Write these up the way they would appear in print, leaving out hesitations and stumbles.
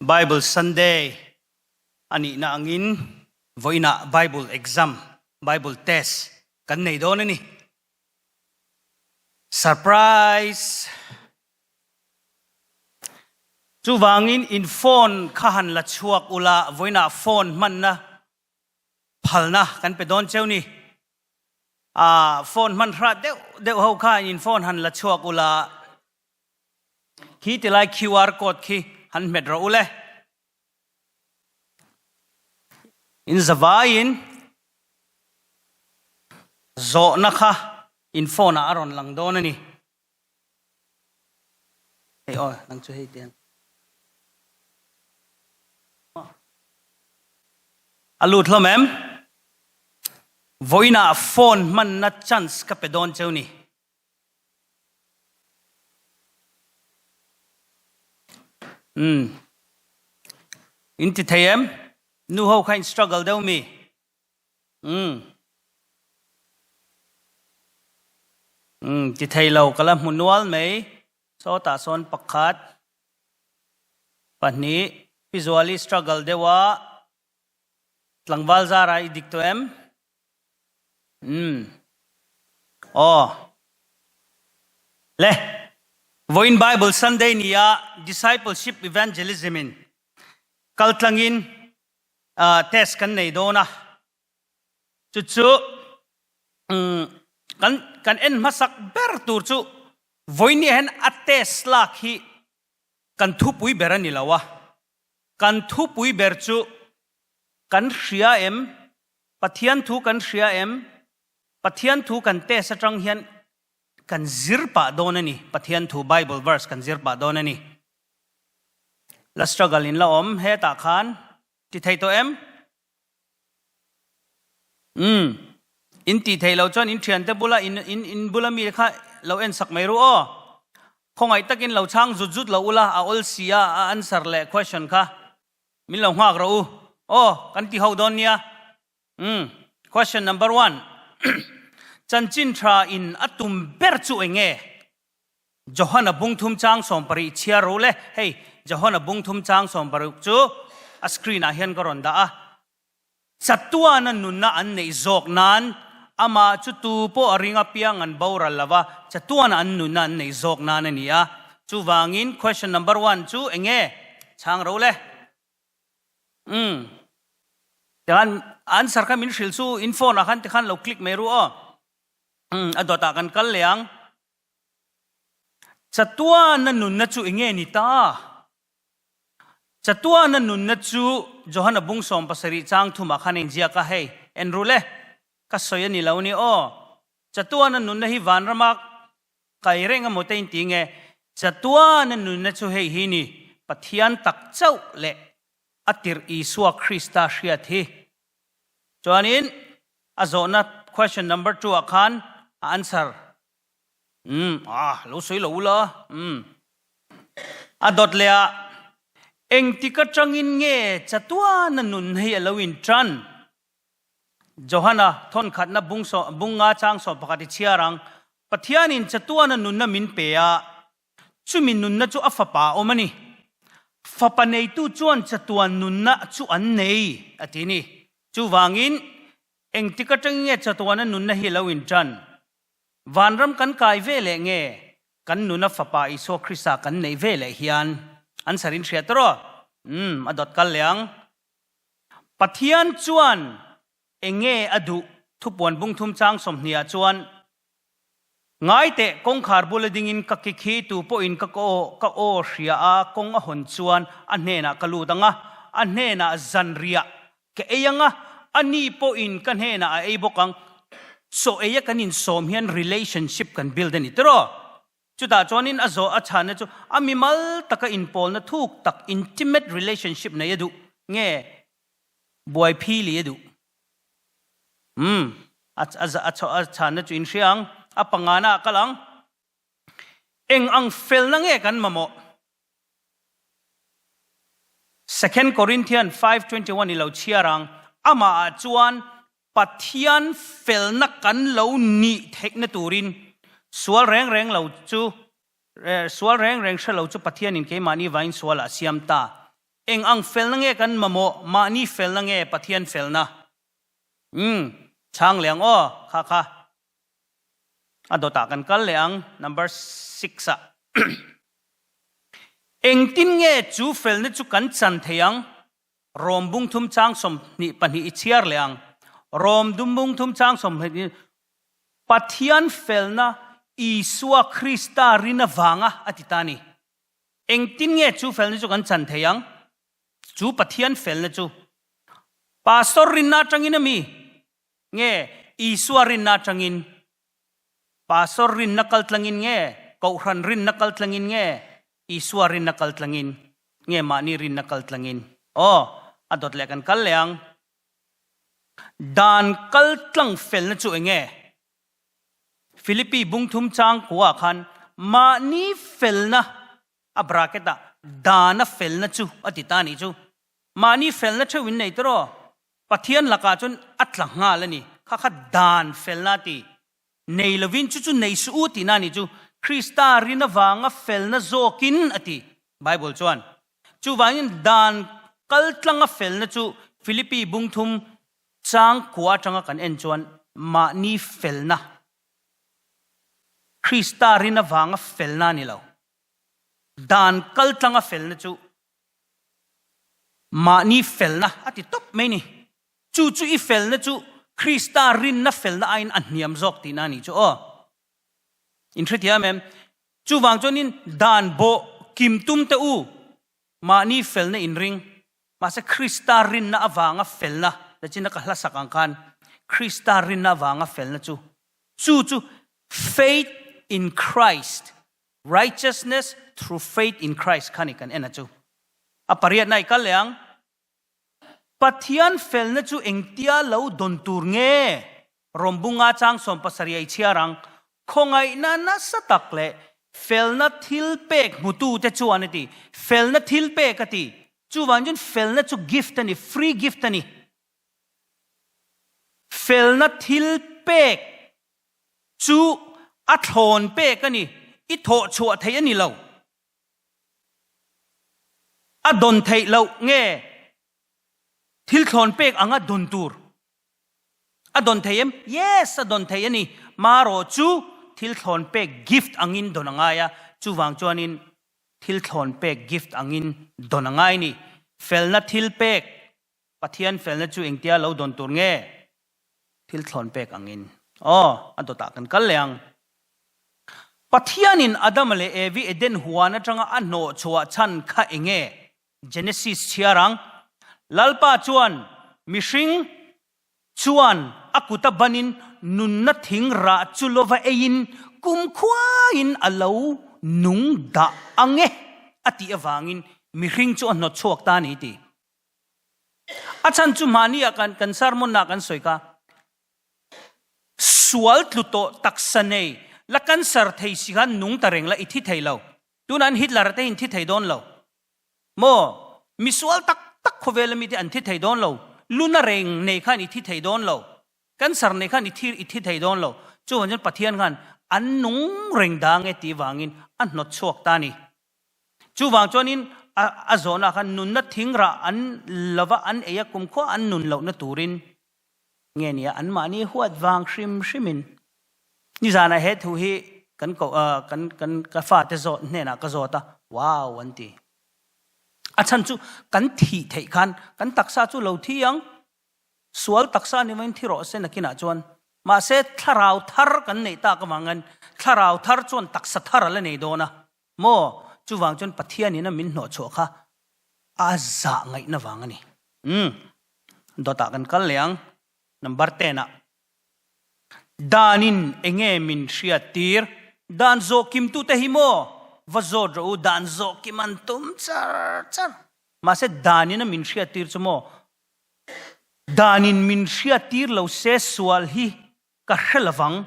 Bible Sunday a nihna angin vawiinah Bible exam, Bible test kan nei dawn a ni. Surprise! Chuvangin in phone kha han la chhuak ula, vawiinah phone hmanna phalna kan pe dawn cheu ni. Ah, phone hman hrat deuh deuh ho kha in phone han la chhuak ula, Khi tilai QR code khi han hmet rawh u le. In zavaiin zawhna kha in phone ah a rawn lang dawn a ni. Hei aw, nang chu hei tiang. A lut hlawm em? Vawiinah phone hmanna chance ka pe dawn cheu ni. Umm. In ti thei em? Nu ho kha in struggle deuh mi? Umm. Umm, ti thei lo ka la hmu nual mai. Sawtah sawn pakhat, pahnih, Pi Zuali struggle deuh a, tlangval zara i dik tawh em? Umm. Aw. Le. Vawiin Bible Sunday ni a Discipleship Evangelism in kaltlangin uh, test kan nei dawn a. Chu chu um, kan kan en hmasak ber tur chu vawiin ni hian a test lak hi kan thupui ber a ni lo a. Kan thupui ber chu kan hria em Pathian thu kan hria em? Pathian thu kan test atang hian kan zir pah dawn a ni. Pathian thu Bible verse kan zir pah dawn a ni. La struggle in la awm hetah khan ti thei tawh em? Umm. In tih theih loh chuan in thiante bula in in in bula mi kha lo en sak mai ru aw. Khawngaih takin lo chhang zut zut lo ula a awl si a a answer leh question kha. Min lo nghak rawh u. Aw, kan ti ho dawn nia. Umm, question number one. Chanchin tha in a tum ber chu eng nge? Johana bungthum chang sawmparih chhiar rawh u le. Hei, Johana bungthum chang sawmparuk chu a screen ah hian ka rawn dah a. Chatuana nunna an neih zawk nan amah chu tu pawh a ring apiang an boral lo va, chatuana an nunna an neih zawk nan a ni a. Chuvangin question number one chu eng nge? Chhang ro le. Umm. Tikhan answer kha min hrilh chu in phone ah khan tikhan lo click mai ru aw. Umm a dawtah kan kal leh ang. Chatuana nunna chu eng nge ni ta? Chatuana nunna chu Johana bung 17 chang thumah khan a inziak a, hei, en ru le, ka sawi a ni lo ni aw. Chatuana nunna hi vanrama kai reng emaw te inti nge? Chatuana nunna chu hei hi ni, Pathian tak chauh leh a tirh Isua Krista hriat hi. Chuanin a zawhna question number two ah khan a answer. Umm, ah, lo sawi lo ula, umm. A dawt leh ah, engtik atangin nge chatuana nun hei a lo in tan? Johana thawnkhatna bung saw, bung nga chang saw pakhat i chhiar ang, Pathianin chatuana nunna min pe a, chumi nunna chu a fapa a awm a ni. Fapa neitu chuan chatuan nunna chu an nei, a ti ni. Chuvangin, engtik atangin nge chatuana nunna hi a lo in tan? Vanram kan kai ve leh nge kan nuna Fapa Isua Krista kan neih ve leh hian an sarin hria tawh? Umm, a dawt kal leh ang. Pathian chuan eng nge a duh thupuan bungthum chang sawmhniah chuan, Ngai teh, kawngkhar bula dingin ka ki khi tu pawhin ka aw ka aw hria a, kawng a hawn chuan a hnenah ka lut ang a, a hnenah zanriah Ka ei ang a, a ni pawhin ka hnenah a ei bawk ang. Chaw eia kan insawm hian relationship kan build a ni tiraw? Chutah chuanin a zawh a chhanna chu a mimal taka inpawlna thuk tak intimate relationship nei a duh nge buai phili a duh? Umm, a a chhanna chu inhria ang, a pangana a kal ang. Eng ang felna nge kan mamawh? Second Corinthian 5:21 i lo chhiar ang, Amah ah chuan Pathian felna kan lo nih theihna turin sual reng reng lo chu. Sual reng reng hre lo chu Pathianin keimahni vain sualah a siam ta. Eng ang felna nge kan mamawh? Mahni felna nge Pathian felna? Umm, chhang leh ang aw, kha kha. A dawtah kan kal leh ang, number six-ah. Engtin nge chu felna chu kan chan thei ang? Rom bungthum chang 22 i chhiar leh ang. Rom dum bungthum chang 22 Pathian felna Isua Krista rin avanga a ti ta a ni. Engtin nge chu felna chu kan chan thei ang? Chu Pathian felna chu Pastor rinna atangin a mi? Nge Isua rinna atangin? Pastor rinna kaltlangin nge Kohhran rinna kaltlangin nge Isua rinna kaltlangin nge mahni rinna kaltlangin? Aw, a dawt leh kan kal leh ang. Dan kaltlang felna chu eng nge? Philippi bungthum chang kuah khan mahni felna a bracket ah dana felna chu a ti ta a nih chu. Mahni felna theuh in nei tawh. Pathian lakah chuan a tla nghal a ni. Kha kha dan felna a ti. Nei lovin chu chu nei suh u tihna a nih chu. Krista rin avanga felna zawkin a ti, Bible chuan. Chuvangin dan kaltlanga felna chu Philippi bungthum chang kua atanga kan en chuan mahni felna, Krista rin avanga felna a ni lo. Dan kaltlanga felna chu Mahni felna a ti tawp mai ni. Chu chu i felna chu Krista rinna felna aiin a hniam zawk tihna a nih chu aw. In hrethiam em? Chuvang chuanin dan bawh kim tum teh u, mahni felna in ring. Mahse Krista rinna avanga felna, nachina ka hlasak ang khan, Krista rinna avanga felna chu, chu chu faith in Christ Righteousness through faith in Christ kha ni kan en a chu. A pariatna i kal leh ang. Pathian felna chu engtia lo dawn tur nge? Rawmbunga chang 70 i chhiar ang. Khawngaihna nasa tak leh felna thil pek hmutute chuan a ti. Felna thil pek a ti. Chuvang chuan felna chu gift a ni, free gift a ni. Felna thil pek Chu a thlawn pek a ni, i thawh chhuah theih a ni lo. A dawn theih loh nge thil thlawn pek anga dawn tur? A dawn thei em? Yes, a dawn thei a ni. Marawh chu thil thlawn pek gift angin dawn a ngai a, chuvang chuanin thil thlawn pek gift angin dawn a ngai a ni. Felna thil pek, Pathian felna chu engtia lo dawn tur nge? Thil thlawn pek angin. Aw, a dawtah kan kal leh ang. Pathianin Adama leh Evi Eden huan atanga a hnawh chhuah chhan kha enge? Genesis chhiar ang. Lalpa chuan mihring chuan a kuta banin nunna thing rah chu lova eiin kumkhuain a lo nung dah ang e a tih avangin mihring chu a hnawt chhuak ta a ni ti. A chhan chu hmahni ah kan kan sermon ah kan sawi kha sual tlu tawh taksa nei la cancer thei si khan nung ta reng la i thi thei lo. Tunah an Hitler te hi an thi thei dawn lo maw? Misual tak tak khawvel ami te an thi thei dawn lo. Luna reng nei khan i thi thei dawn lo. Cancer nei khan i thi i thi thei dawn lo. Chuvang chuan Pathian khan an nung reng dang e tih vangin a hnawt chhuak ta a ni. Chuvang chuanin a zawhna khan nunna thingrah an lova an ei a kumkhua an nun lohna turin nge nia anmahni huat vang hrim hrimin nizanah he thu hi kan ko kan kan ka fate zawt hnenah ka zawt a, wow an ti. A chhan chu kan thih theih khan kan taksa chu lo thi ang, sual taksa ni vain thi rawh se nakinah chuan mahse thlarau thar kan neih tak avangin thlarau thar chuan taksa thar a la nei dawn a. Maw? Chuvang chuan Pathianin a min hnawhchhuah kha a zah ngaihna vang a ni. Umm. Dawtah kan kal leh ang. Number ten ah. Danin enge min hriattir? Dan zawh kimtute hi maw? Va zawt rawh u, dan zawh kim an tum char char. Mahse danin a min hriattir chu maw? Danin min hriattir lo se sual hi Ka hre lovang,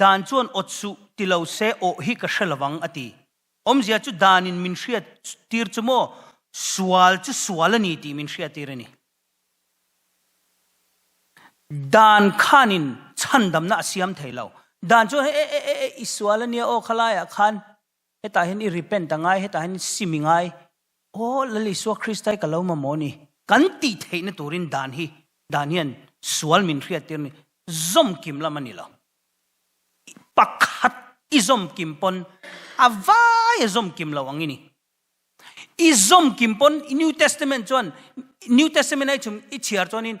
dan chuan awt suh ti lo se awh hi ka hre lovang a ti. Awmzia chu danin min hriat tir chu maw sual chu sual a ni tih min hriat tir a ni. Dan khanin chhandamna a siam thei lo. Dan chuan e e e e i sual a nia aw khalaiah khan. Hetah hian i repent a ngai, hetah hian i sim i ngai. Aw Lal Isua Krista hi ka lo mamawh a ni. Kan tih theihna turin dan hi, dan hian sual min hriattir ni, zawm kim lam a ni lo. Pakhat i zawm kim pawn a vai a zawm kim lo ang i ni. I zawm kim pawn New Testament chuan, New Testament a i chhum i chhiar chuanin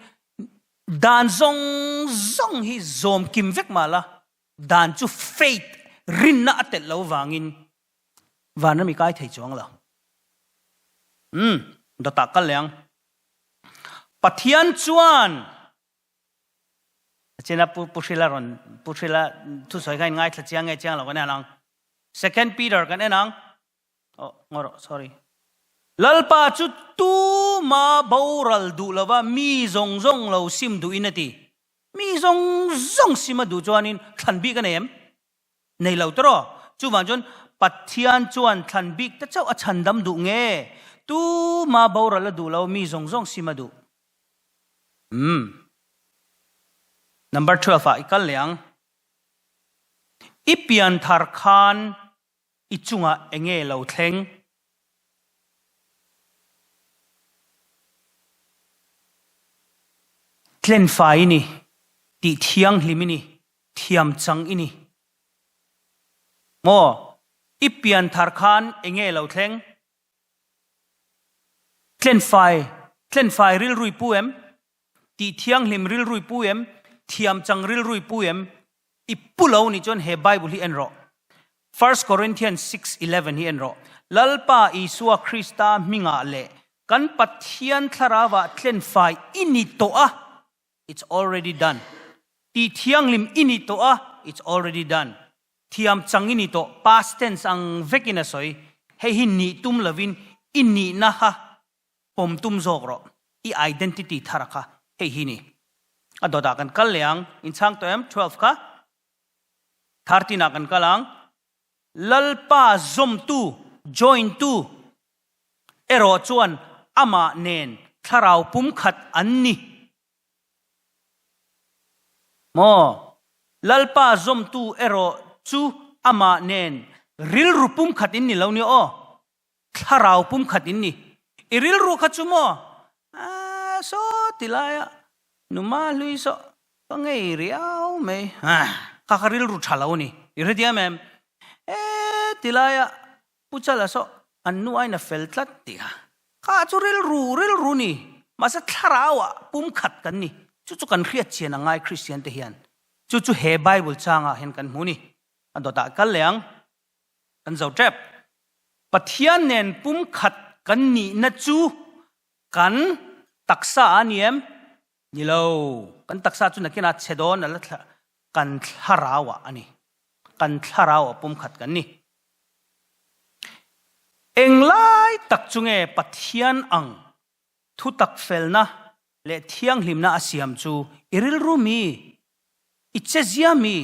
dan zawng zawng hi zawm kim vek mah la, Dan chu faith, rinna a telh lo vangin vanram i kai thei chuang lo. Umm, dawtah kal leh ang. Pathian chuan China Pu Pu Hrila rawn Pu Hrila thusawi kha in ngaithla chiang nge chiang lo kan en ang. Second Peter kan en ang. Oh, ngaw rawh, sorry. Lalpa chu tuma boral duh lova mi zawng zawng lo sim duhin a ti. Mi zawng zawng sim a duh chuanin thlan bik a nei em? Nei lo tawh. Chuvang chuan Pathian chuan thlan bik te chauh a chhandam duh nge? Tuma boral a duh lo, mi zawng zawng sim a duh. Umm. Number 12 ah i kal leh ang. I pianthar khan i chungah enge lo thleng? Tlenfai i ni, tih thianghlim i ni, thiam chang i ni. Maw, i pianthar khan enge lo thleng? Tlenfai, tlenfai rilrui pu em? Tih thianghlim rilrui pu em? Thiam chang rilrui pu em? I pu lo nih chuan he Bible hi en rawh. First Corinthians 6:11 hi en rawh. Lalpa Isua Krista hmingah leh kan Pathian thlarauah tlenfai i ni tawh a, it's already done. Ti thianghlim i ni tawh a, it's already done. Thiam chang i ni tawh, past tense ang vekin a sawi. Hei hi nih tum lovin i nihna kha pawm tum zawk rawh, i identity thar a kha hei hi ni. A dawtah kan kal leh ang, in chhang tawh em? 12 kha 13 ah kan kal ang. Lalpa zawmtu, join tu, erawh chuan amah nen thlarau pumkhat an ni. Maw? Lalpa zawmtu erawh chu amah nen rilru pumkhat in ni lo nia aw. Thlarau pumkhat in ni. I rilru kha chu maw? Aaa, saw ti laia numa hlui saw ka ngei riau mai. Aaa, kha kha rilru tha lo ni. I hre diam em? E ti laia Pu Chala saw an nu ain a fel tlat tih kha. Kha chu rilru rilru ni. Mahse thlarauah pumkhat kan ni. Chu chu kan hriat chian a ngai Kristian te hian. Chu chu he Bible changah hian kan hmu ni. A dawtah kal leh ang. Kan zo tep. Pathian nen pumkhat kan nihna chu kan taksa a ni em? Ni lo. Kan taksa chu nakinah chhe dawn a la kan thlarauah a ni. Kan thlarauah pumkhat kan ni. Englai tak chu nge Pathian ang thutak felna leh thianghlimna a siam chu i rilru mi, i chezia mi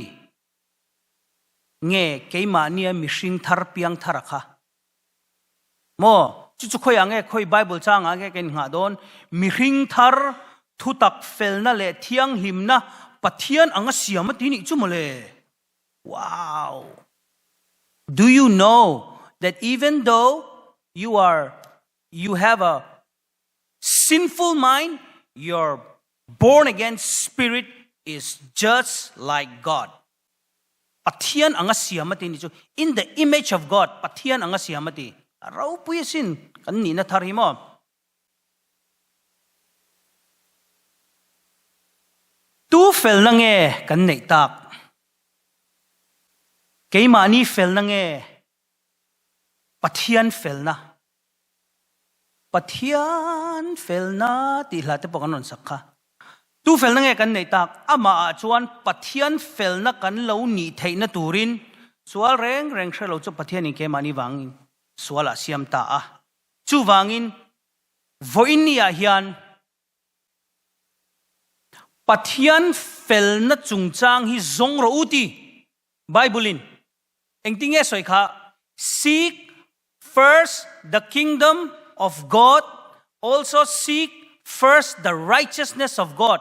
Nge keimahnia mihring thar piang thar a kha? Maw? Chu chu khawiah nge khawi Bible changah nge ka innghah dawn? Mihring thar thutak felna leh thianghlimna Pathian anga siam a ti nih chu mawle. Wow! Do you know that even though you are you have a sinful mind, your born again spirit is just like God. Pathian anga siam a ti ni chu in the image of God Pathian anga siam a ti. A ropui asin kan nihna thar hi maw. Tu felna nge kan neih tak? Keimahni felna nge Pathian felna? Pathian felna tih hla te pawh kan rawn sak kha. Tu felna nge kan neih tak? Amah ah chuan Pathian felna kan lo nih theihna turin sual reng reng hre lo chu Pathianin keimahni vangin sual ah siam ta a. Chuvangin vawiin ah hian Pathian felna chungchang hi zawng rawh u ti Bible in engtin nge sawi kha? Seek First the kingdom of God, also seek first the righteousness of God.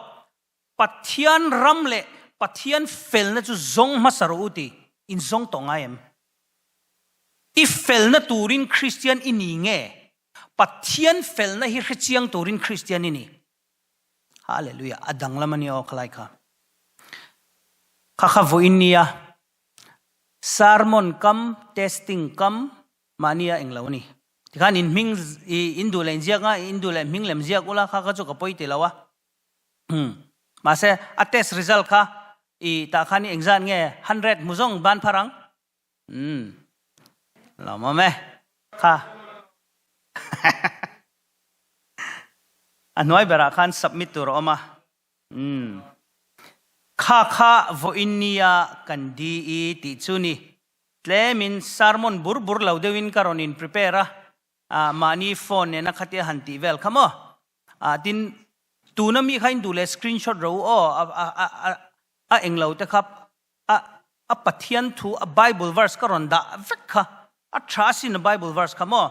Pathian ram leh Pathian felna chu zawng hmasa rawh u ti in zawng tawh ngai em? I felna turin Kristian i ni nge? Pathian felna hi hrechiang turin Kristian i ni? Hallelujah! A danglam a nia aw khalai kha. Kha kha vawiin nia sermon kam, testing kam mahnia englo a ni. Tikhan in hming i in duh leh inziak a, in duh leh hming lem ziak ula kha kha chu ka pawi ti lo a. Mahse a test result kha i tah khan i engzat nge 100 hmu zawng ban phar ang. Umm. Lawmawm e. Kha. A hnuai berah khan submit tur a awm a. Umm. Kha kha vawiin nia kan DE tih chu ni. Tlemin sermon bur bur lo deuhin ka rawn in prepare a. Ah, mahni phone nena khatia han tih vel kha maw. Ah, tin tuna mi kha in duh leh screenshot ro u aw. A a a a englo te kha A a Pathian thu a Bible verse ka rawn dah vek kha a tha asin a Bible verse kha maw?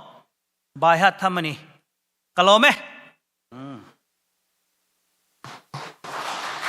Baihat tham a ni. Ka lawm e.